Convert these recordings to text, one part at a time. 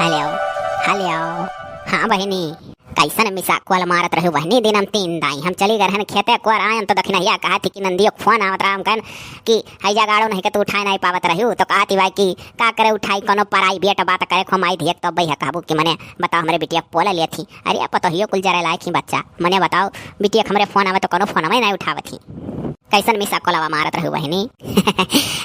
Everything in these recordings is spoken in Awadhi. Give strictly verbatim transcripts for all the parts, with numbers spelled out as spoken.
हेलो, हेलो। हाँ बहिनी, कैसन missed call मारत रही बहिनी? दिन हम तीन दाई हम चली गए रहन खेते, कोर आयन तो दखिनहिया कहत ही कि नंदियो के फोन आवत रहा हमकन कि हैजा गाड़ो नहीं के तू उठाए नहीं पावत रही, तो कहत ही भाई कि का करे उठाई, कोनो private बात करे खो माई धियक तो बई है कहबू कि मने बताओ हमरे बिटिया के पोले लेत ही। अरे पतोहियो कुल जरे लायक ही बच्चा, मने बताओ बिटिया के हमरे फोन आवे तो कोनो फोन में नहीं उठावत ही। कैसन missed callवा मारत रहू बहिनी?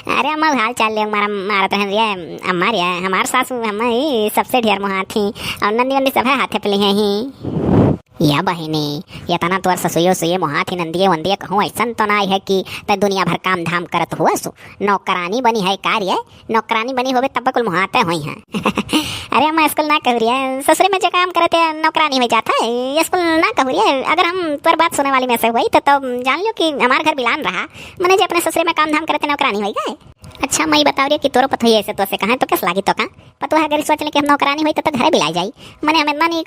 अरे अम्मा, हाल चाल ले मारा, मारत रहन रे अम्मा रे, हमार सासू हम ही सबसे ढेर मोहात ही, और नंदी वंदी सब है हाथे पे लिहे ही। या बहिनी, इतना तोर ससुयो सुये मोहात ही, नंदिये वंदिये कहूँ ऐसन तो ना है कि ते दुनिया भर काम धाम करत हुआ सु, नौकरानी बनी है का रे? नौकरानी बनी होबे तब कुल मोहाते होई हैं। अरे अम्मा, स्कूल ना कहू रे, ससुरे में जे काम करते नौकरानी हो जात है, स्कूल ना कहू रे। अगर हम तोर बात सुने वाली में से होई तो, तो जान लियो कि हमार घर बिलान रहा, मने जे अपने ससुरे में काम धाम करते नौकरानी होई गए। अच्छा माई बताओ रे कि तोरो पतोहिया ऐसे तो से कहा तो कैस लागी तो का? पतोह अगर सोच ले कि हम नौकरानी होई तो, तो घरे बिलाई जाई। मने हम इतना नहीं,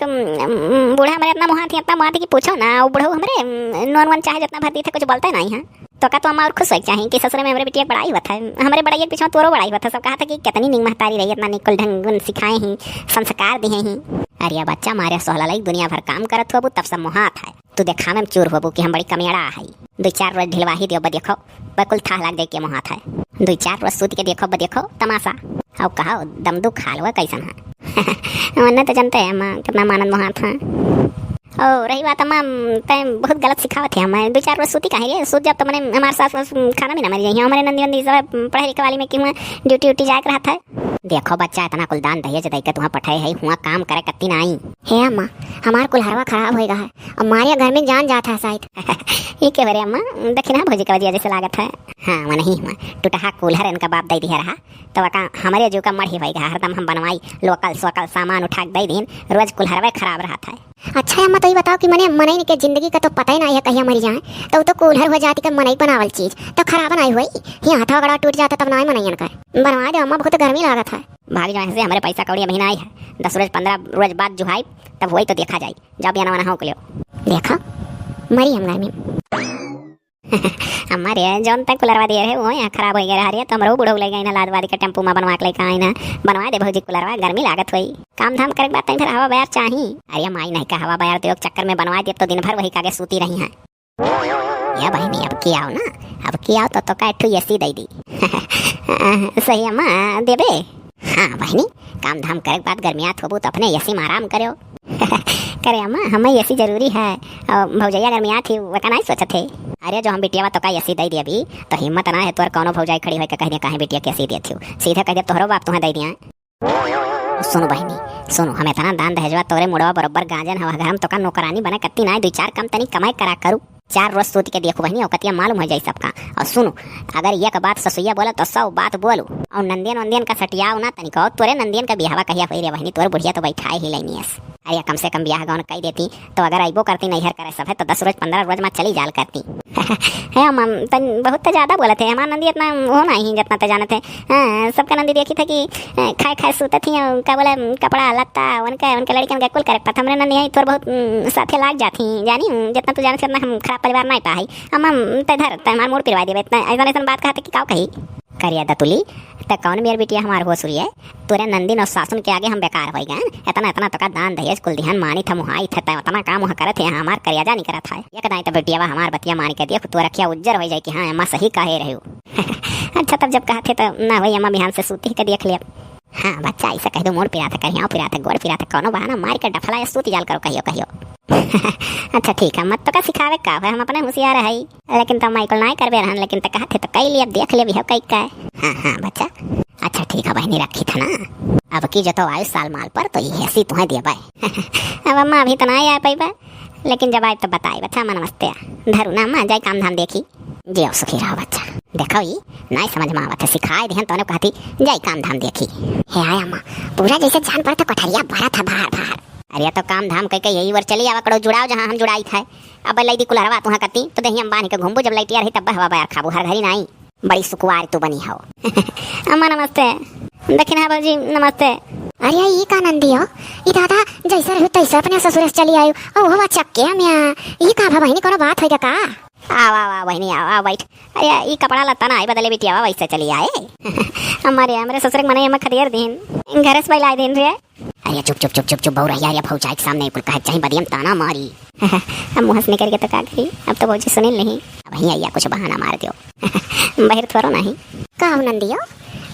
बूढ़ा हमारे इतना मोहात ही, इतना मोहात ही कि पूछो ना, वो बुढ़ऊ हमरे नॉन वन चाहे जितना भर दी थे कुछ बोलते नहीं है। तो का तो अम्मा और खुश होइक चाही कि ससुरे में हमरे बिटिया के बड़ाई होत है, हमरे बड़ाई के पीछे तोरो बड़ाई होत है। सब कहा था कि कितनी निक महतारी रही, इतना निक कुल ढंग गुन सिखाए ही, संस्कार दिए ही। अरे बच्चा मारे सोहला लई दुनिया भर काम करत होबू तब सब मोहात है। तू देखावे में चूर होबू कि हम बड़ी कमेड़ा है। दो चार रोज ढिलवाही दियो बा देखो, बकुल थाह लाग जाए के मोहात है। दो चार रोज सूत के देखो बा देखो तमाशा। अब कहा दमदू खा लो कैसन है। वन्ने तो जानते हैं अम्मा कितना मानत मोहात है। ओ, रही बात अम्मा, तैं बहुत गलत सिखावत है हमें। दो चार रोज सूती काहे रे? सूत जब तो मने हमारे सास वास खाना भी ना मर जाइए। हमारे नंदी वंदी सब पढ़े लिखे वाली में कि हुआ ड्यूटी उटी जाए के रहत है। देखो बच्चा, इतना कुल दान दहेज दे के तुहाँ पठाए है, हुआ काम करे कत्ती ना आई। हे अम्मा, हमार कुल्हरवा खराब होएगा है। अब मारे घर में जान जात है शायद। ये के बरे अम्मा, दखिना भौजी का वजह जैसे लागत है। हाँ, वो नहीं हुआ। टुटहा कुल्हर इनका बाप दे दिया रहा, तो वका हमारे जो का मढ़ी होएगा, हरदम हम बनवाई लोकल सोकल सामान उठा के दे दिन, रोज कुल्हरवे खराब रहत है। अच्छा अम्मा, तो ये बताओ कि मने मनई के जिंदगी का तो पता ही ना है, कहिया मरी जाए। तो उ तो कुल्हर हो जाती का मनई बनावल चीज, तो खराब ना होई। ये हथवा गड़वा टूट जाता तब ना मनई इनकर। बनवा दे अम्मा, बहुत गर्मी लागत है। भाग जाए से हमरे पैसा कौड़ी अभी ना आई है, दस रोज पन्द्रह रोज बाद जुहाई, तब होई तो देखा जाई। जब बियाना वाना हो के लियो। देखा, मरी हम गर्मी। अम्मा रे, जौन तक कुलरवा दिए रहे, वो यहाँ खराब हो गया रहा रे, तो हमरो बूढ़ो ले गए ना, लाद वाद के टेम्पू में बनवा के लेके आए ना, बनवा दे भौजी कुलरवा, गर्मी लागत होई। काम धाम करे के बाद तनी फिर हवा बयार चाही। अरे माई नहीं का हवा बयार तो एक चक्कर में बनवा दे, अब तो दिन भर वही कागे सूती रही हैं। या बहिनी, अब की आओ ना, अब की आओ तो, तो का एक ठो एसी दे दी। सही अम्मा, देबे? हाँ बहिनी, काम धाम करे के बाद गर्मियात होबू तो अपने एसी में आराम करो। करे अम्मा, हमें एसी जरूरी है। और भौजैया गर्मियात ही, वका नहीं सोचत है। अरे जो हम बिटिया बा तो का एसी दे दी अभी, तो हिम्मत ना है तोर कौनो भौजाई खड़ी होके कह दे काहे बिटिया के एसी देत हो। सीधे कह दे तोहरो बाप तुम्हें दे दिया। सुनो बहिनी, सुनो, हम इतना दान दहेजवा तोरे मुड़वा बरोबर गांजन हवा, घर में तो का नौकरानी बने कत्ती ना, दो चार काम तनी कमाई करा करू। चार रोज सूत के देखो बहिनी, औकतिया मालूम हो जाई सबका। और सुनो, अगर एक बात ससुइया बोला तो सौ बात बोलू। और नंदियन वंदियन का सटियाओ ना तनिको, तोरे नंदियन का बियाहवा कहिया होई रे बहिनी, तोर बुढ़िया तो बैठाए ही लेनी है। अरे कम से कम बियाह गौन कई देती, तो अगर अइबो करती नैहर करे सब है, तो दस रोज पन्द्रह रोज में चली जाल करती। है अम्मा, तन बहुत तो ज्यादा बोलत है, हमार नंदी इतना वो नहीं जितना तो जानत है। हाँ, सबका नंदी देखी था कि अ, खाए खाए सूतत ही, अ, का बोले, कपड़ा लत्ता, उनके, उनके लड़कियन के कुल करे के पड़त। हमरे नंदी है, थोड़ बहुत, उम, साथे लाग जात ही, जानी, उम, जितना तू जानत है, उतना हम खराब परिवार नहीं पा है। हम, हम, ते धर, ते हमार मूड पिरवा देबे, इतना, ऐसन, ऐसन बात कहते कि काव कही। करिया दतुली, ते कौन मेर बिटिया हमार हो सुरिये? तोरे नंदिन और सासुन के आगे हम बेकार होई गए। इतना, इतना तो का दान दहेज कुल दिहन मानी था, मुहाई थे, ते उतना काम वहाँ करत है, हमार करियाजा नहीं करत है। एक दाई तो बिटिया हमार बतिया मानी के देख, तोर अखिया उज्जर हो जाए कि हाँ, अम्मा सही कहे रहे हो। अच्छा, तब जब कहत है तो ना होई, अम्मा बिहान से सूती के देख लेब। हाँ बच्चा, ऐसा कह दो, मोर पिरात है, करियाव पिरात है, गोड़ पिरात है, कौनो बहाना मार के डफला या सूती जाल करो, कहियो, कहियो। अच्छा ठीक है, मत तो का सिखावे का है, हम अपने होशियार है, लेकिन तो माई कुल नाय करबे रहन, लेकिन तो कहत है तो कई लिया, देख ले भी हो कई का है। हाँ, हाँ बच्चा। अच्छा ठीक है बहनी, रखी था ना, अब की जो तो आयु साल माल पर तो ये ऐसी तुम्हें दिया बाय। अब अम्मा अभी तो ना आ पाई बा, लेकिन जब आए तो बताए, बच्चा अम्मा नमस्ते। धरू ना अम्मा, जाए काम धाम देखी। जियो सुखी रहो बच्चा। देखो ई नाई समझ में आवत है, सिखाए दिहन तोने कहती जाई काम धाम देखी। हे आय अम्मा, पूरा जैसे जान पड़त है कोठरिया भरत है बाहर बाहर। अरे तो काम धाम कह के यही वर चली आवा करो, जुड़ाओ जहाँ हम जुड़ाई था। अब लई दी कुलहरवा तुहाँ कती तो दहिया में बांध के घूमबू, जब लैटिया रही तब हवा बयार खाबू, हर घड़ी नाई। बड़ी सुकुवार तू बनी हो। अम्मा नमस्ते। दखिना भौजी नमस्ते। अरे ई का नंदी हो, ई दादा जैसे रहू तैसे अपने ससुर से चली आयु, और वो चक्के में ई का भा बहिनी कोनो बात होई का? आव, आव, आव बहिनी, आव, आव, बैठ। अरे, ई कपड़ा लत्ता ना आई बदले बिटिया, आवा, वैसे चली आए। हमारे, हमरे ससुर के मने एमा खदेर दीन, घर से बैलाए दीन रे। अरे चुप, चुप, चुप, चुप, चुप, बउर रहिया, अरे भौजाई के सामने कुल कहे के चाही, बदियम ताना मारी। अब मुँह से निकल के तो का करी, अब तो भौजी सुनिन लिही। अब वहीं अइया कुछ बहाना मार दियो। बहिर थोरो नाही। का हो नंदियो,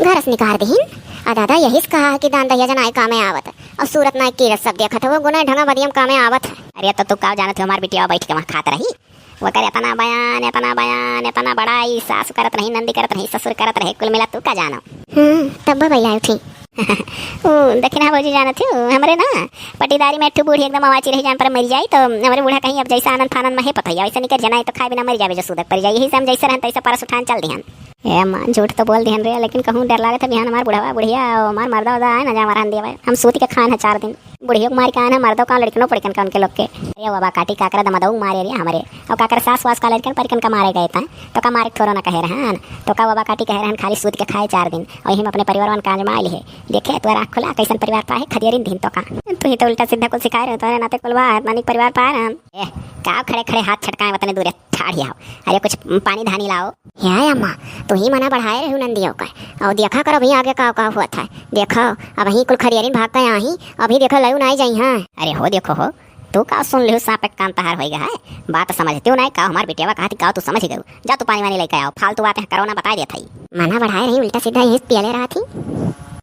घर से निकार दिहिन? आ दादा, यही से कहा है कि दान दहिया जनाए कामे आवत, और सूरत नाई कीरत सब देखत है, वो गुना ढंगा बदियम कामे आवत है। अरे तो तू का जानत हो, हमार बिटिया बैठ के वहाँ खात रही, ओकर एतना बयान, एतना बयान, एतना बड़ाई, सास करत रही, नंदी करत रही, ससुर करत रहे, कुल मिला तू का जानो? हम्म, तब भैया उठी। ओ, दखिनहा भौजी जानत हो, हमरे ना पटीदारी में एक ठो बूढ़ी एकदम अवाची रही, जान पर मर जाई, तो हमरे बूढ़ा कहीं अब जैसा आनंद फानंद में है पतैया, वैसे निकर जना है तो खाए बिना मर जावे जो सूदक पर जाई, यही से हम जैसे रहन तैसे परस उठान चल दिहन। ए माँ, झूठ तो बोल दिहन रे, लेकिन कहूँ डर लागत है बिहान हमार बुढ़वा बुढ़िया और हमार मर्दा उर्दा आए ना जा हमारा हंदिया भाई, हम सूत के खान है चार दिन। बुढ़ियो के मार के आन है, मर्दो का लड़कनो पड़कन का उनके लोग के। अरे बाबा काटी काकरा दमदऊ मारे रे हमरे। और काकर सास वास का लड़कन परिकन का मारे गए थे, तो का मारे थोरो ना कहे रहन, तो का बाबा काटी कहे रहन खाली सूत के खाए चार दिन, और यही में अपने परिवार वन कांज में आइल है। देखे तोर आँख खुला, कैसन परिवार पाए, खदियरिन दिन तो का। तू ही तो उल्टा सीधा कुल सिखाए रहे, तोरे नाते कुल बा, इतना निक परिवार पाए रहन। ए, का खड़े खड़े हाथ छटकाए, वतने दूरे ठाढ़ जाओ। अरे कुछ पानी धानी लाओ। हे अम्मा, तू ही मना बढ़ाए रहू नंदियों का। और देखा कर अभी आगे का का हुआ था। देखो, अब ही कुल खरियरिन भाग के आही, अभी देखो लयू नाई जाई हैं। अरे हो देखो हो, तू का सुन लिहू, सांप एक कान तहार होई गया है। बात समझते हो नाई का, हमार बिटियावा कहती का तू समझ गयू। जा तू पानी वानी लेके आओ, फालतू बातें करो ना, बताई देत हई। मना बढ़ाए रही, उल्टा सीधा यही पियले रहा थी,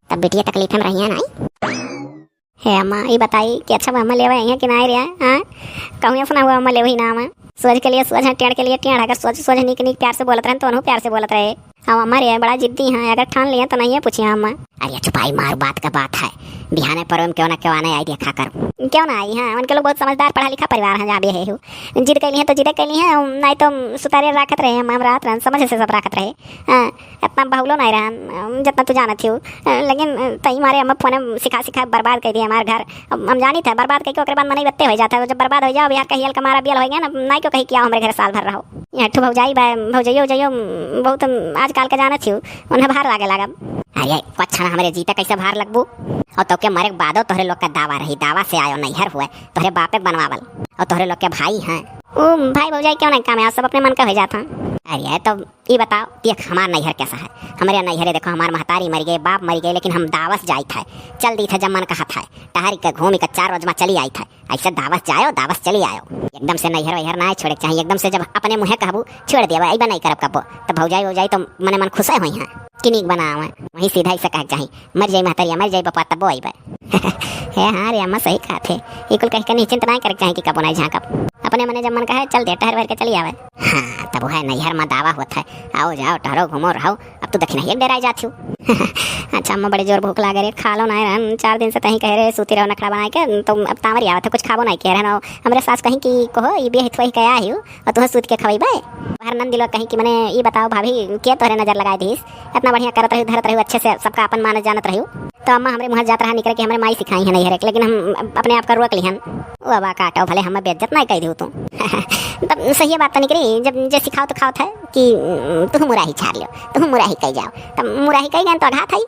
तब बिटिया तकलीफ में रहिया नाई। हे अम्मा, ई बताई कि अच्छा अम्मा लेवे आई हैं कि नाई रे, हाँ? कहूँ ऐसा ना हुआ अम्मा लेवे ही ना अम्मा। सोच के लिए सोच है, टेढ़ के लिए टेढ़। अगर सोच, सोच निक निक प्यार से बोलत रहन तो उन्हों प्यार से बोलत रहे। हाँ अम्मा रे, बड़ा जिद्दी हैं, अगर ठान लिए तो नहीं है पूछिए अम्मा। अरे चुपाई मार, बात का बात है, बिहाने पर क्यों ना क्यों आने आई देखा कर। क्यों ना आई हैं, उनके लोग बहुत समझदार पढ़ा लिखा परिवार हैं, जाबे है हो। जिद कैली हैं तो जिद कैली हैं, नहीं तो सुतारे राखत रहे, हम रात रहन समझ से सब राखत रहे। हाँ, इतना बहुलो नहीं रहन, जितना तू जानत हो। लेकिन तई मारे अम्मा फोन सिखा सिखा बर्बाद कर दिए हमार घर। अब हम जानी थे बर्बाद करके ओकरे बाद मनई बत्ते हो जाता है। जब बर्बाद हो जाओ, अब यार कहियल का मारा बियल हो गया ना, नाई क्यों कही कि आओ हमरे घर साल भर रहो। यहाँ ठो भौजाई बा, भौजइयो उजइयो बहुत आजकल का जानत हो, उन्हें भार लागे लागब। अरे कुछ ना हमरे जीते कैसे भार लगबू? और तो के मरे के बादो तोहरे लोग का दावा रही, दावा से आयो नैहर हुए, तोहरे बापे के बनवावल, और तोहरे लोग के भाई हैं। ओ भाई भौजाई क्यों नहीं काम है, सब अपने मन का हो जाता। अरे तो ई बताओ, देख हमार नैहर कैसा है? हमरे नैहरे देखो, हमार महतारी मर गए, बाप मर गए, लेकिन हम दावस जाइत है, चल दी थे जब मन कहत है, टहर के घूम के चार रोज में चली आइत है। ऐसे दावस जायो, दावस चली आयो। एकदम से नैहर वैहर ना छोड़े के चाहिए, एकदम से जब अपने मुँहे कहबू छोड़ देवे, अइबे नहीं करब कबो, तो भौजाई वौजाई तो मने मन खुशे होई हैं कि नीक बना आवे। वहीं सीधा ऐसे कहे के चाहिए, मर जाई महतरिया, मर जाई बपा, तब्बो अइबे। हे हाँ रे अम्मा, सही कहत है। ई कुल कह के निश्चिंत नाई करे के चाही कि कबो नाई झाँकब। अपने मने जब मन कहे, चल दे, टहर भर के चली आवे। हाँ, तब वह नैहर में दावा होत है, आओ जाओ, टहरो, घूमो, रहो। अब तू दखिनहिया के डेराई जात हो। अच्छा अम्मा, बड़े जोर भूख लागे रे, खा लो नाई रहन। चार दिन से तहीं कहे रे, सूती रहो नखड़ा बनाए के, तो अब तांवर आवत है, कुछ खाबो नाई के रहन। हमरे सास कहीं कि कहो, ई बेहित वही कया हियो, और तुहें सूत के खवैबे। बाहर नंद दिलो कहीं कि मने, ई बताओ भाभी, के तोहरे नजर लगाए दिस? इतना बढ़िया करत रही, धरत रही, अच्छे से सबका अपन मानत जानत रही। तो अम्मा हमरे मुँह जात रहा निकले कि हमरे माई सिखाई है नैहरे के, लेकिन हम अपने आप का रोक लिहन। ओ बाबा काटो, भले हम बेइज्जत नहीं कह दियो तू। तब सही बात तो निकली, जब जे सिखाओ तो खाओ था कि तुहू मुराही छाड़ लियो, तुहू मुराही कह जाओ, तब मुराही कह गए तो अघात है।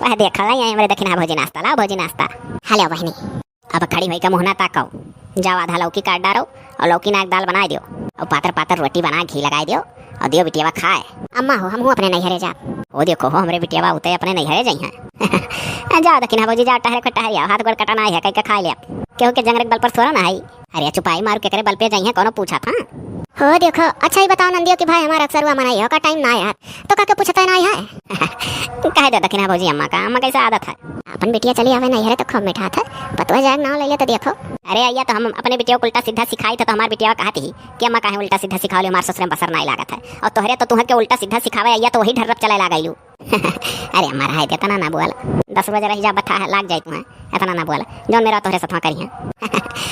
वह देखो, लाई आई हमरे दखिनहा भौजी नाश्ता, लाओ भौजी नाश्ता। हेलो बहनी, अब खड़ी होई का मुँह ना ताकाओ, जाओ आधा लौकी काट डारो और लौकी नाक दाल बनाए दियो और पातर पातर रोटी बना घी लगाए दियो और दियो बिटियावा खाए। अम्मा हो, हम हूँ अपने नैहरे जाब। ओ देखो हो, हमरे बिटियावा उते अपने नैहरे जाई हैं। जाओ दखिनहा भौजी, जाओ टहरे को टहरिया, हाथ गोड़ कटाना है, कहीं का खा ले। केहू के जंगरे के बल पर थोड़ा ना है। अरे चुपाई मारू, केकरे बल पे जाई हैं, कोनो पूछा था? हो देखो, अच्छा ही बताओ नंदियो कि भाई हमारा अक्सर हुआ मनाई हो का टाइम ना आया, तो का के पूछता है ना है? कह दे दखिनहा भौजी अम्मा का, अम्मा कैसा आदत है? अपन बिटिया चली आवे नैहरे तो खूब मिठात है, पतवा जाए नाव ले ले तो देखो। अरे अइया तो हम अपने बिटिया को उल्टा सीधा सिखाई था, तो हमार बिटिया कहती ही कि अम्मा काहे उल्टा सीधा सिखावली, हमार ससुरे में बसर नाई लागत है। और तोहरे तो तुहके उल्टा सीधा सिखावे अइया तो वही ढर्रप चले लागैलू। अरे अम्मा रहे दे, इतना ना बोल, दस बजे रही जा बथा लाग जाए तुम्हें, इतना ना बोल, जौन मेरा तोहरे सथवा करिहैं।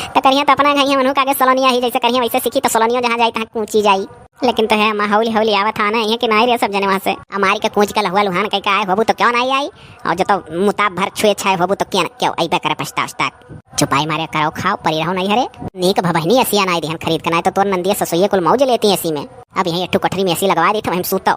तो करिहैं तो अपना घर ही, उन्हों का आगे सलोनिया ही जैसे करिहैं वैसे सीखी, तो सलोनियो जहाँ जाई तहाँ कूची जाई। लेकिन तो है अम्मा, हौली हौली आवत हा ना, ये कि नाई रे सब जने वहाँ से। अमारी के कूच के लहुआ लुहान कह के आए होबू तो क्यों नाई आई? और जो तो मुताब भर छुए छाए होबू तो क्यों, क्यों अइबे करे पछता उछता। चुपाई मारे करो खाओ, परी रहो नैहरे। नीक भबहिनी एसिया नाई दिहन खरीद के, नाई तो तोर नंदिया ससुइये कुल मौज लेती एसी में। अब यहीं एक ठो कोठरी में एसी लगवा दी तो वहीं सूतो।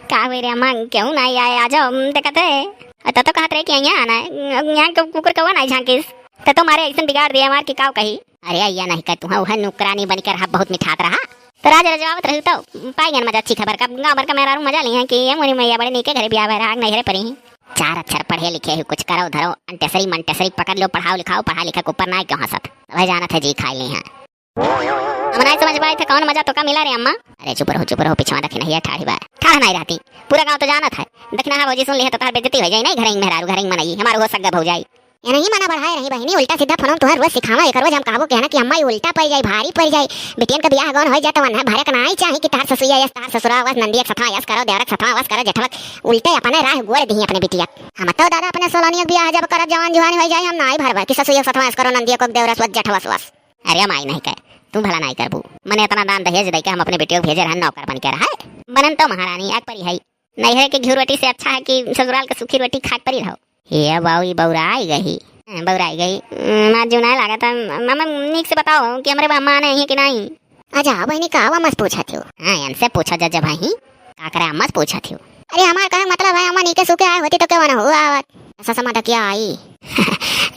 का हुई रे अम्मा, केहू नाई आए, आ जाओ, देखत है। त तो कहत रहे कि यहाँ आना है, यहाँ के कुकुर कौआ नाई झांकिस। त तो मारे ऐसन बिगाड़ दिया हमार कि काव कही। अरे अइया नहीं कह, तुहा उहे नुकरानी बन के रहा, बहुत मिठात रहा। तो राज रजवावत रही तो पाई गन मजा अच्छी खबर का, गाँव भर का मेहरारू मजा ली हैं कि ये मोरी मैया बड़े नीके घरे बियाह भय रहा, नैहरे परी ही। चार अक्षर पढ़े लिखे ही, कुछ करो धरो, अंटेसरी मंटेसरी पकड़ लो, पढ़ाओ लिखाओ, पढ़ा लिखा के ऊपर नाहीं क्यों हंसत? वह जानत है जी खाई ली हैं। हम नाहीं समझ पाए थे कौन मजा तोका मिला रे अम्मा। अरे चुप रहो, चुप रहो, पिछवा दखिनहिया ठाढ़ी बा। ठाढ़ नाहीं रहती, पूरा गाँव तो जानत है। दखिनहा भौजी सुन ली है तो तोहार बेइज्जती हो जाई। नाहीं, घरई मेहरारू, घरई मनई, हमार हो सग्गा भौजाई। ये नहीं मना बढ़ाए रही बहिनी, उल्टा सीधा फोन तुहार रोज सिखावा। एक रोज हम कहबो कहना कि अम्मा ये उल्टा पड़ जाई, भारी पड़ जाई। बिटियन का बियाह गौन हो जाए तो वन्हा भरे के नाहीं चाही कि तार ससुया यस, तार ससुरा वस, नंदिया के सथवा यस करो, देवरा के सथवा वस करो, जेठवा। उल्टे अपने राह गोड़ दी अपने बिटिया। हम तो दादा अपने सोलनिया के बियाह जब करब जवान जुहानी हो जाए, हम नाहीं भरबा कि ससुया के सथवा यस करो, नंदिया को देवरा वस, जेठवा वस। अरे माई नहीं कहे, तू भला नाहीं करबू। मने इतना दान दहेज दे के हम अपने बिटिया को भेजे रहन नौकर बन के रहा है। बनन तो महारानी एक परी है। नैहरे के घिउ रोटी से अच्छा है कि ससुराल के सूखी रोटी खाक परी रहो। हे बाऊ, ई बौराई गई। हाँ, बौराई गई। हम्म, आज जूना लागत है। मामा, नीक से बताओ कि हमरे बा-, माँ ने है कि नाहीं? अच्छा, बहिनी, का अम्मा से पूछत हो? हाँ, इनसे पूछो जज भाई, का करे अम्मा से पूछत हो? अरे, हमार कहे मतलब है, अम्मा नीके सूखे आए होती तो केवन हुआ आवत? ऐसा समझ क्या आई?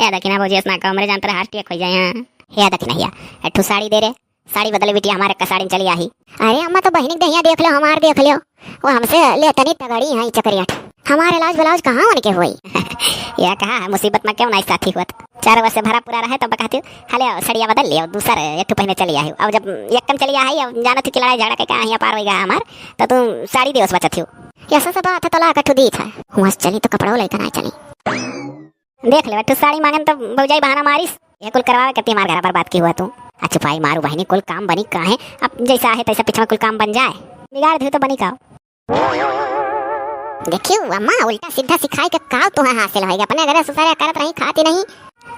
या दखिना भौजी, ऐसा ना कहो, हमरे जानत रहे heart attack हो जाए। हाँ, या दखिनहिया, एक ठो साड़ी दे रे। साड़ी बदले बिटिया, हमारे का साड़ी में चली आही। अरे अम्मा, तो बहिनी के दहिया देख लो, हमार देख लो, वो हमसे ले तनी तगड़ी है चकरियट। हमारे लाज ब्लाउज कहाँ उनके होई? या कहा है, मुसीबत में क्यों नाहीं साथी हुआ? चार वर्ष से भरा पूरा रहे तो बकाती, हाले सड़िया बदल लियो, दूसर एक ठो पहने चली आही। अब जब एक कम चली आही, अब जानत ही कि लड़ाई झगड़ा के का हिया पार होई गा हमार, तो तू साड़ी दे उस बचत हो। ऐसा सब बात है, तलाक अठो दीत है। हुआ से चली तो कपड़ो लेकर ना चली। देख ले, तू साड़ी मांगन तो भौजाई बहाना मारिस। ये कुल करवावे करती हमार घर बर्बाद की हुआ तू। आ चुपाई मारू बहिनी, कुल काम बनी काहे? अब जैसा आहे तैसा पिछवा कुल काम बन जाए। बिगाड़ दियो तो बनी का? देखियो अम्मा, उल्टा सीधा सिखाई के का तुहा हासिल होएगा? अपने घरे सुसारे करत रही, खाती नहीं।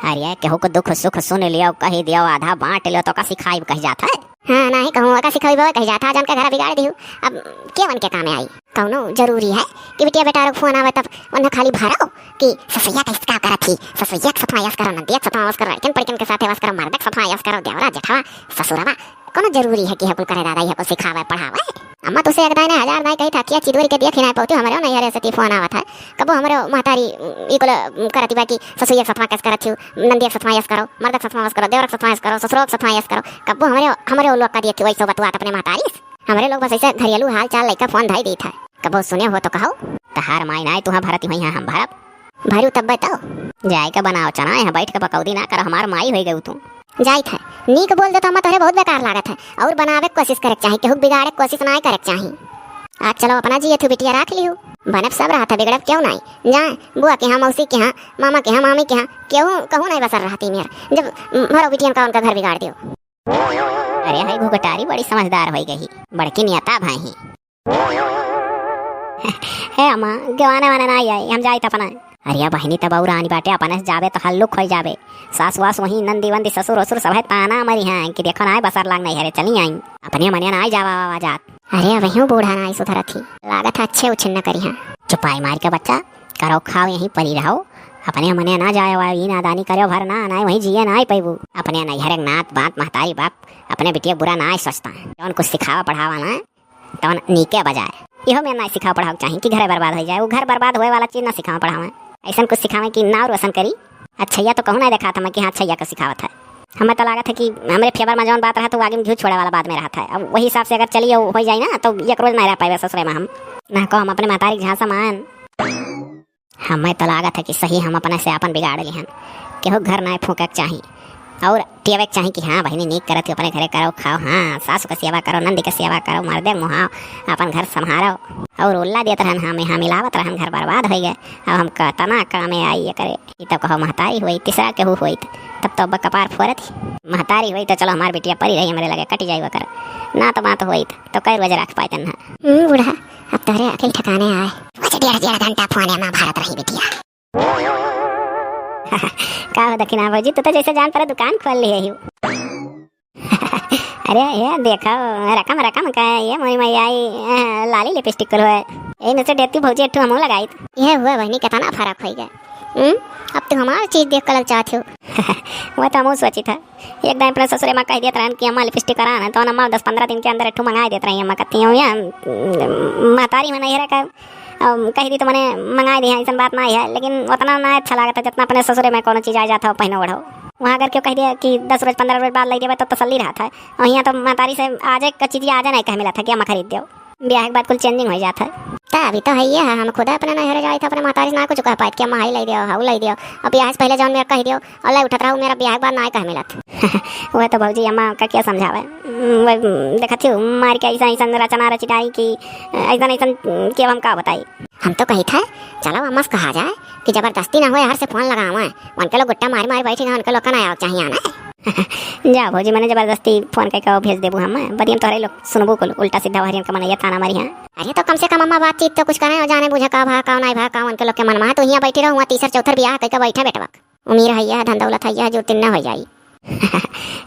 अरे केहू को दुख सुख सुन लियो, कही दियो, आधा बांट लियो तो का सिखाई कही जात है? हाँ, नाहीं कहूँ, का सिखाई बा कही जात है, जान के घर बिगाड़ दियो। अब केवन के कामे आई? कौनो जरूरी है कि बिटिया बेटा लोग फोन आवे तब उन्हें खाली भरो कि ससुइया का इसका करत ही, ससुइया के सतवा यस करो, नंदिया के सतवा वस करो, लड़कन पड़कन के साथे वस करो, मर्द के सतवा यस करो, देवरा जेठवा ससुरवा। कौनो जरूरी है कि यह कुल करे दादा, यह कुल सिखावे पढ़ावे? अम्मा तुसे एक दाई ने हजार दाई कही था, किया चिदोरी के दिया खिनाए पौती, हमरे नैहरे से ती फोन आवत है। कबो हमरे महतारी ई कुल करती बा कि ससुइया के सतवा कस करत ही, नंदिया के सतवा यस करो, मर्द के सतवा यस करो, देवरा के सतवा यस करो, ससुरो के सतवा यस करो। कबो हमरे, हमरे लोग का दिया थी वैसे बतुआत अपने महतारी से। हमरे लोग बस ऐसे घरेलू हाल चाल लइका फोन धई देत है। कबो सुने हो तो कहो। तहार माई नाई तुहा भरती हुई है, हम भरब। भरू तब बताओ। जाए के बनाओ चना, यहाँ बैठ के बकौदी ना कर, हमार माई होई गई तू। जाइत है, नीक बोल दे तो हम तोहरे बहुत बेकार लागत है। और बनावे के कोशिश करे के चाही, केहू के बिगाड़े के कोशिश नाई करे के चाही। आज चलो अपना जिए थू बिटिया राख लिहू। बनब सब रहत है, बिगड़ब क्यों नाई? जाए बुआ के यहाँ, मौसी के यहाँ, मामा के यहाँ, मामी के यहाँ, केहू कहूँ नाई बसर रहती मेर। जब भरो बिटियन का उनका घर बिगाड़ दियो। अरे, हई घुघटारी बड़ी समझदार होई गई, बड़की नियता भाई ही। हे अम्मा, गवाने वाने ना आई, हम जाइत अपना। अरे बहिनी, तब और आनी बाटे, अपने से जाबे तो हल्लुक होई जाबे। सास वास वहीं, नंदी वंदी, ससुर वसुर सब है, ताना मरी हैं कि देखो ना, बसर लाग नहीं हरे, चली आई। अपने मने ना आई जावा आवा जात। अरे, वहीं बूढ़ा ना आई सुधरत ही, लागत है अच्छे उछिन्न करी हैं। चुपाई मार के बच्चा, करो खाओ यहीं परी रहो। अपने मने ना जाए वा, ई नादानी करो भर ना, ना वहीं जिए ना आई पैबू। अपने नैहर एक नात बात महतारी बाप, अपने बिटिया बुरा ना आई सोचता है। जौन कुछ सिखावा पढ़ावा ना, तौन नीके बजाए। इहो में ना सिखावा पढ़ावा चाही कि घरे बर्बाद हो जाए। वो घर बर्बाद होए वाला चीज ना सिखावा पढ़ावा। ऐसन कुछ सिखावे कि नाव रोशन करी। अच्छैया तो कहूँ ना देखा था मैं कि हाँ, अच्छैया का सिखावत है। हमें तो लागत है कि हमरे फेवर में जौन बात रहा तो वो आगे में घी छोड़े वाला बाद में रहा था। अब वही हिसाब से अगर चलिए हो जाए ना तो एक रोज ना रह पाए ससुरे में हम। ना को हम अपने महतारी के झांसा मान। हमें तो लागत है कि सही हम अपने से आपन बिगाड़ लिहन। केहू घर नाय फूंके के चाही। और टियावे के चाही कि हाँ बहिनी, नीक करत ही, अपने घरे करो, खाओ, हाँ, सासू के सेवा करो, नंदी के सेवा करो, मर्दे के मुहाओ, आपन घर संभारो। और उल्ला देत रहन, हाँ में हाँ मिलावत रहन, घर बर्बाद हो गए। अब हम कहतना कामे आई ये करे, ई तो कहो महतारी होई, तीसरा केहू होई, तब तो अब कपार फोरत ही। महतारी होई तो चलो हमार बिटिया परी रही, हमरे लगे कटी जाई वकर, ना तो बात होई तो कई रोज रख पाए तन्हा। हम्म, बूढ़ा, अब तोहरे अकिल ठिकाने आए। रोज डेढ़ डेढ़ घंटा फोने में भारत रही बिटिया। का हो दखिना भौजी, तू तो जैसे जान पड़ा दुकान खोल लिए ही। अरे ये देखो, रकम रकम का है ये मोरी मैया, ई, अ, लाली लिपस्टिक कुल है। ए में से डेती भौजी एक ठो हमहू लगाई। ये हुआ बहनी, कितना फर्क होई गया। हम्म, अब तू हमार चीज देख के ललचात हो। वो तो हमहू सोची था। एक दाई अपने ससुरे माँ कह देत रहन कि अम्मा लिपस्टिक करा ना, तो अम्मा दस पन्द्रह दिन के अंदर एक ठो मंगाई देत रही। अम्मा कहती हूँ या, उम, महतारी में नहीं रखा, अम, कह दी तो मने मंगाई दी है, ऐसन बात ना है, लेकिन उतना ना अच्छा लागत है जितना अपने ससुरे में कोनो चीज आ जाता हो, पहनो ओढ़ो। वहाँ अगर क्यों कह दिया कि दस रोज पन्द्रह रोज बाद ले देवे तो तसल्ली रहत है। और यहाँ तो महतारी से आज एक चीज आज नहीं कह मिला था कि अम्मा खरीद दो। ब्याह के बाद कुल changing होइ जात है। त अभी तो हइये है, हम खुद अपने नैहरे जाइत है, अपने महतारी से ना कुछ कह पाइत कि अम्मा हई लाई दियो, हऊ लाई दियो। अब ब्याह से पहिले जौन मेरा कहि दियो, और लाई उठत रहा, मेरा ब्याह के बाद ना कह मिलत। वह तो भौजी अम्मा का क्या समझावे, वह देखत ही मार के ऐसा ऐसा रचना रचिटाई कि ऐसा ऐसा कि अब हम का बताई। हम तो कही था, चलो अम्मा से कहा जाए कि जबरदस्ती ना होए, हर से फोन लगावे, उनके लोग गुट्टा मारी मारी बैठी ना, उनके लोग का ना आवे चाहिए आना। जा भौजी, मने जबरदस्ती फोन करके वो भेज देबू हम, बदियम तोहरे लोग सुनबू कुल, उल्टा सीधा हरियन का मनैया ताना मारी। हाँ, अरे तो कम से कम अम्मा बातचीत तो कुछ करें और जाने बुझे का भा, का नहीं भा, का उनके लोग के मन में। तू हियाँ बैठी रहो, वहाँ तीसर चौथर ब्याह करके बैठे बेटवा। उम्मीद है, धन दौलत है, जो तिन्ना हो जाई।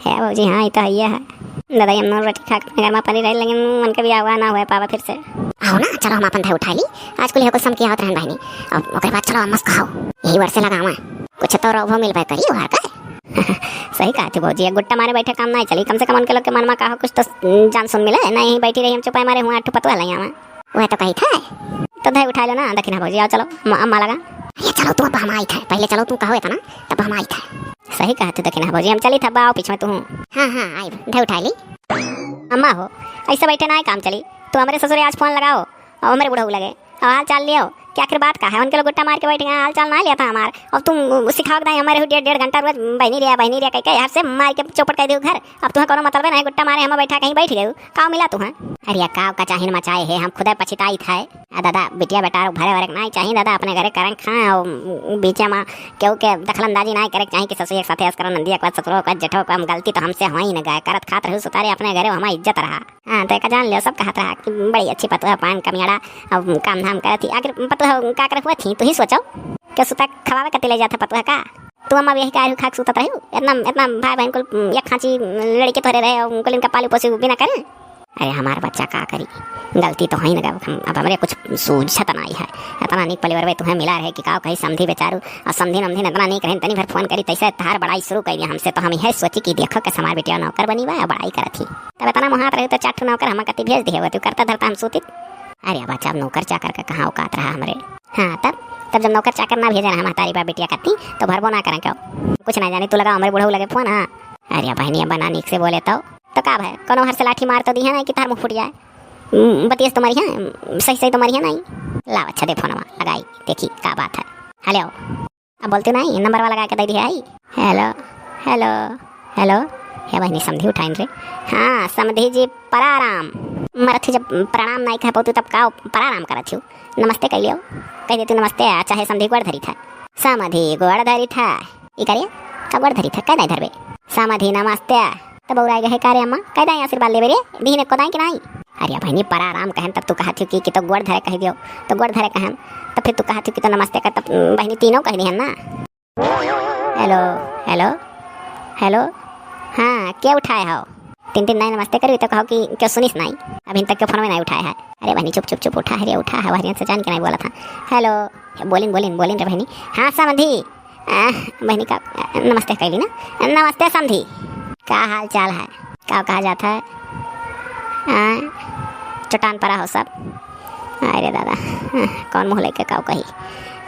है भौजी, हाँ, ये तो है, है। दादा, हम नून रोटी खा के अपने घर में पड़ी रही, लेकिन मन के भी आवा ना हुआ पावा फिर से। आओ ना, चलो हम अपन धै उठा ली। आज कुल है कुल सम किया होत रहन बहनी। अब ओकरे बाद चलो अम्मा से कहो। यही वर्ष से लगावा। कुछ तो रोब हो मिल पाए करी, वहाँ का। सही कहा थी भौजी, एक गुट्टा मारे बैठे काम ना चली। कम से कम उनके लोग के मन में कहो कुछ तो जान सुन मिले। ना यहीं बैठी रही हम चुपाई मारे हुआ, अट्ठू पतवा लाई आवा। वह तो कही था। तो धै उठा लो ना, दखिना भौजी, आओ चलो, म-, अम्मा लगा। अरे चलो, तू अब हम आई था, पहले चलो, तू कहो इतना, तब हम आई था। सही कहा तू, दखिना भौजी, हम चली था, बाओ पीछे में तू। हाँ, हाँ, आई, धै उठा ली। अम्मा हो, ऐसे बैठे ना काम चली, तू हमरे ससुरे आज फोन लगाओ, और हमरे बुढ़ऊ लगे, और हाल चाल लियो, कि आखिर बात का है? उनके लोग गुट्टा मार के बैठ गए, हाल चाल ना लिया था हमार, अब तुम सिखाओ कि नहीं, हमारे डेढ़, डेढ़ घंटा रोज बहनी रिया, बहनी रिया कह के यार से मार के चौपट कर दियो घर। अब तुम्हें कोनो मतलब नहीं, गुट्टा मारे हम बैठा कहीं बैठ गए, का मिला तुम्हें? अरे का का चाहिन मचाए है, हम खुदे पछिताई था। आ दादा, बिटिया बेटा भरे वरे के नाई चाहिए दादा, अपने घरे करें खाएं, और बीचे में केहू के दखलंदाजी नाई करे के चाहिए कि ससुर एक साथे ऐस करो, नंदिया के बाद ससुरो के बाद जेठो के बाद, हम गलती तो हमसे होई न गए, करत खात रहू सुतारे अपने घरे, हमारी इज्जत रहा। हाँ, तो एक जान लियो, सब कहत रहा कि बड़ी अच्छी पतोह पान कमियाड़ा, अब काम धाम करत ही। आखिर पतोह का करे हुआ थी, तू ही सोचो, क्या सुता खवावे कति ले जाता पतोह का? तू अम्मा यही का खाक सुतत रहू? इतना, इतना भाई बहन कुल एक खांची लड़के तोरे रहे, उनको इनका पालू पोसी बिना करे। अरे हमार बच्चा का करी, गलती तो है ना, अब हम, अब हमरे कुछ सूझत नाई है। इतना नीक परिवार तुम्हें मिला रहे कि का कही समधी बेचारू, और समधी नमधी इतना नीक रहे, तनी भर फोन करी तैसे तहार बड़ाई शुरू कर दिया हमसे, तो हम यह सोची कि देखो कैसे हमार बेटिया नौकर बनी बा, बड़ाई करत ही। तब इतना मुहात रहे तो चार ठो नौकर हम कति भेज दिए होते, करता धरता हम सूतित। अरे बच्चा, अब नौकर चाकर का कहाँ औकात रहा हमरे। हाँ, तब, तब जब नौकर चाकर ना भेजे रहा महतारी बाप बिटिया कत्ती, तो भरबो ना करें क्यों? कुछ ना जानी, तू लगा हमरे बुढ़ऊ लगे फोन। हाँ। अरे बहनी, अब बना नीक से बोले तो, तो का भाई, कोनो हर से लाठी मार तो दी है ना कि तार मुंह फूट जाए। हम्म, बतियस तो मरिया, सही सही तो मरिया नहीं। लाव अच्छा दे फोनवा लगाई, देखी का बात है। हेलो। अब बोलती नहीं, नंबर वाला लगा के दे दिया है। हेलो, हेलो, हेलो। हे बहनी, समधी उठाइन रे। हाँ समधी जी, पराराम। मरत ही जब प्रणाम नहीं कह पाती तब का पराराम करत ही? नमस्ते कह लियो, कह देती नमस्ते, आ चाहे समधी गोड़ धरी था। समधी गोड़ धरी था। ई करिए, का गोड़ धरी था, कह नहीं धरबे। समधी नमस्ते। तब और आए गए, का रे अम्मा, कह दाई आशीर्वाद लेबे रे, दीन एको दाई कि नहीं? अरे बहनी, पराराम कहन तब तू कहत ही कि, कि तो गोड़ धरे कह दियो, तो गोड़ धरे कहन, तो फिर तू कहत ही कि तो नमस्ते कर, तब बहनी तीनों कह दिहन ना। हेलो, हेलो, हेलो। हाँ, क्या उठाए हो? तीन तीन नहीं नमस्ते करी तो कहो कि क्यों सुनिस नहीं, अभी तक के फोन में नहीं उठाए है। अरे बहनी चुप चुप चुप, उठा है रे, उठा है, वह से जान के नहीं बोला था। हेलो, बोलिन बोलिन बोलिन रे बहनी। हाँ समधी। आ, बहनी का नमस्ते कैली ना। नमस्ते समधी, का हाल चाल है? का कहा जाता है? आ, चट्टान परा हो सब। अरे दादा, आ, कौन मुँह लेके का कही?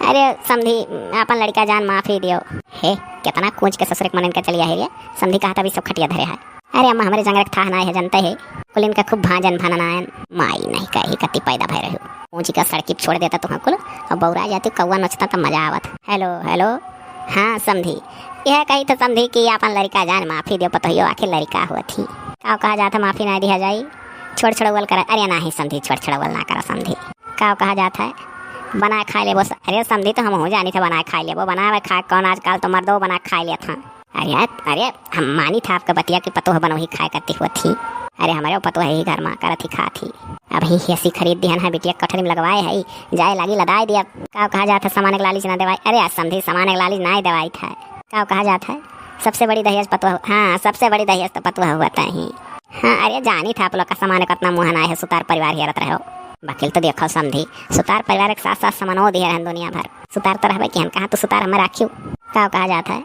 अरे समधी, अपन लड़का जान माफी दियो। हे, कितना कूच के ससुर के मन इनका चलिया है रे। समधी कहा था भी सब खटिया धरे है। अरे अम्मा, हमरे जंगरे के थाह नाय है, जनते है। कुल इनका खूब भांजन भानन आयन। माई नहीं कही कति पैदा भय रहे हो। ऊंची का सड़की पे छोड़ देता तुहाँ कुल, अब बौरा जाती, कौआ नचता तब मजा आवत। हेलो, हेलो। हाँ समधी, यह कही तो समधी कि आपन लड़का जान माफी दियो, पतोहियो आखिर लड़का हुआ थी। का कहा जाता माफी ना दिया जाई? छोड़ छोड़ौल करा। अरे नाही समधी, छोड़ छोड़ौल ना करा समधी। का कहा जाता है? बनाए खाए लेबो स-, अरे समधी तो हम हो जानी थे बनाए खाए लेबो, बनाए खाए कौन आजकल तो मर्दो बनाए खाए लेत हैं। अरे, अरे, हम मानी था आपका बतिया कि पतोह बनवही खाए करती हुआ थी। अरे, हमारे पतोह ही घर में करत ही खात ही। अब ही हेसी खरीद दिहन है, बिटिया कठरी में लगवाए है, जाए लागी लदाए दिया। का कहा जात है, सामान के लालच ना देवाई। अरे, आज समधी सामान के लालच ना ही देवाई था। का कहा जात है, सबसे बड़ी दहेज पतोह, हाँ, सबसे बड़ी दहेज तो पतोह हुआ तही। हाँ, अरे, जानी था आप लोग का सामान कितना मुँह ना है, सुतार परिवार हेरत रहो। वकील तो देखो समधी, सुतार परिवार के साथ साथ सामानो दिए रहन दुनिया भर। सुतार तो रहबे किहन, कहाँ तो सुतार हमें राखियो। का कहा जात है?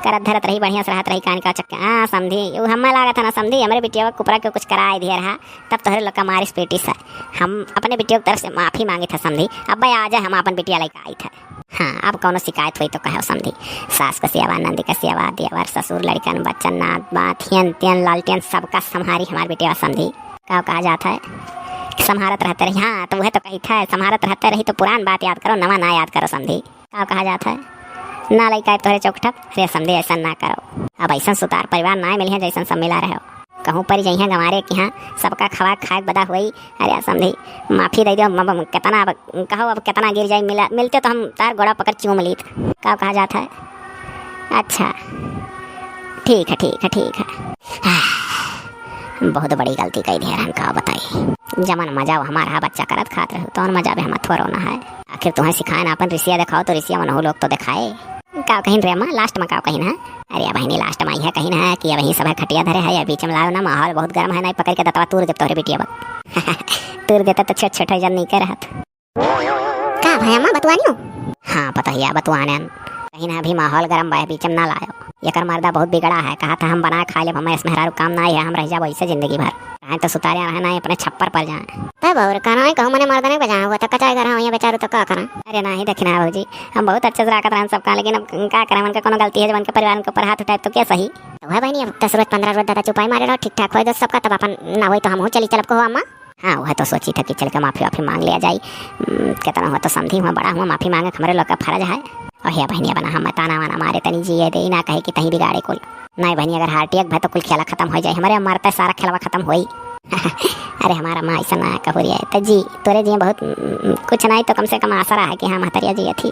करत धरत रही, बढ़िया से रहत रही, कान का चक्के। हाँ, समधी, वो हमें लागत है ना, समधी, हमरे बिटिया कुपरा के कुछ कराए दिए रहा, तब तोहरे लोग का मारिस पीटिस है। हम अपने बिटिया की तरफ से माफी मांगी था, समधी। अब भाई, आ जाए, हम अपन बिटिया लेके आई था। हाँ, अब कौनो शिकायत हुई तो कहो, समधी। सास का सेवा, नंदी का सेवा, देवर, ससुर, लड़कन, बच्चन, नात, बात, हियन, तियन, लालटेन, सबका संभारी हमार बिटिया, समधी। का कहा जात है? संभारत रहते रही। हाँ, तो वह तो कही था, संभारत रहते रही तो पुरान बात याद करो, नवा ना याद करो समधी। का कहा जात है? ना लइका तोहरे चौकठप, रे समधी ऐसा ना करो। अब ऐसा सुतार परिवार ना मिली है जैसन सब मिला रहे हो। कहूँ पर जइहाँ गंवारे कि हाँ, सबका खवा खाए बदा हुई। अरे समधी, माफी दे दियो, अब, अब कितना, अब कहो, अब कितना गिर जाई, मिला, मिलते तो हम तार गोड़ा पकड़ चूम लीत। का कहा जात है? अच्छा, ठीक है, ठीक है, ठीक है। बहुत बड़ी गलती कही दिया रहन, का बताई। जमन मजा वो हमारा बच्चा करत खात रहे, तौन मजा भी हमार थोरो ना है। आखिर तुम्हें सिखाए ना अपन रिसिया दिखाओ, तो रिसिया मनहू लोग तो दिखाए। का कहिन रे अम्मा, लास्ट में का कहिन है? अरे अब बहिनी, लास्ट में यह कहिन है कि अब यही सब है खटिया धरे है, या बीच में लाओ ना, माहौल बहुत गर्म है, नहीं पकड़ के दतवा तूर देब तोहरे बिटिया बा। तूर देता तो छोट छोट है जन नहीं के रहत। का भया अम्मा, बतुआनी हो? हाँ पतहिया, बतुआने। कहिन है अभी माहौल गरम बा, बीच में ना लायो। एकर मर्दा बहुत बिगड़ा है, कहा था हम बना खा लेब, हमें इसमें हरारू काम ना है, हम रह जाबो ऐसे जिंदगी भर। कहें तो सुतारिया रहे ना, अपने छप्पर पर जाए। तब और का ना कहूँ, मने मर्दा नहीं बजा हुआ, तो कचाए घर हाँ, यहाँ बेचारू तो का करें? अरे नहीं, देखी ना भौजी, हम बहुत अच्छे से राखत रहन सबका, लेकिन अब का करें, उनका कोनो गलती है जब उनके परिवार के ऊपर हाथ उठाए तो क्या सही? तो वह बहनी, अब दस रोज पन्द्रह रोज दादा चुपाई मारे रहो, ठीक ठाक होए दो सबका, तब अपन ना होई तो हम हो चली चलब को हो अम्मा। हाँ, वह तो सोची था कि चल के माफी वाफी मांग लिया जाए। हम्म, कितना हुआ तो समधी हुआ, बड़ा हुआ, माफी मांगे हमरे लोग का फर्ज है। और हे बहनी, बना हम ताना वाना मारे तनी जिए दे, ना कहे कि तहीं बिगाड़े कुल। नहीं बहनी, अगर हार्ट अटैक भय तो कुल खेला खत्म हो जाए, हमारे मरते सारा खेलवा खत्म होई। अरे हमारा माँ ऐसा ना कहू रे, तो जी तोरे जी बहुत, हम्म, कुछ नहीं तो कम से कम आसरा है कि हाँ महतरिया जिए थी।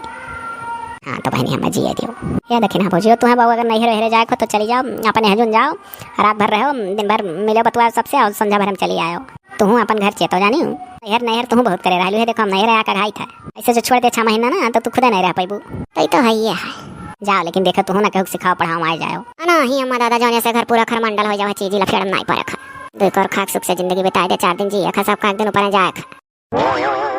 हाँ तो बहनी हमें जिए दियो। ये देखी ना भौजी, तू है बाबू, अगर नैहर वहरे जाए को तो चली जाओ, अपने हजून जाओ, रात भर रहो, दिन भर मिलो बतुआ सबसे और संझा भर हम चली आयो। तुहूँ अपन घर चेतो जानी हूँ। नैहर नैहर तुहूँ बहुत करे रहलू है, देखो हम नैहर आया का घाई था। ऐसे जो छोड़ दे छह महीना ना तो तू खुदे नहीं रह पैबू। तो ई तो है ही है। जाओ लेकिन देखो तुहूँ ना कहूँ सिखाओ पढ़ाओ आए जाओ। ना ही अम्मा दादा जौन ऐसे घर पूरा खरमंडल हो जाओ, चीज लफेड़ नहीं परख। दो एक और खाक सुख से जिंदगी बिताए दे, चार दिन जिए खा सब खाक दिन ऊपर जाए खा।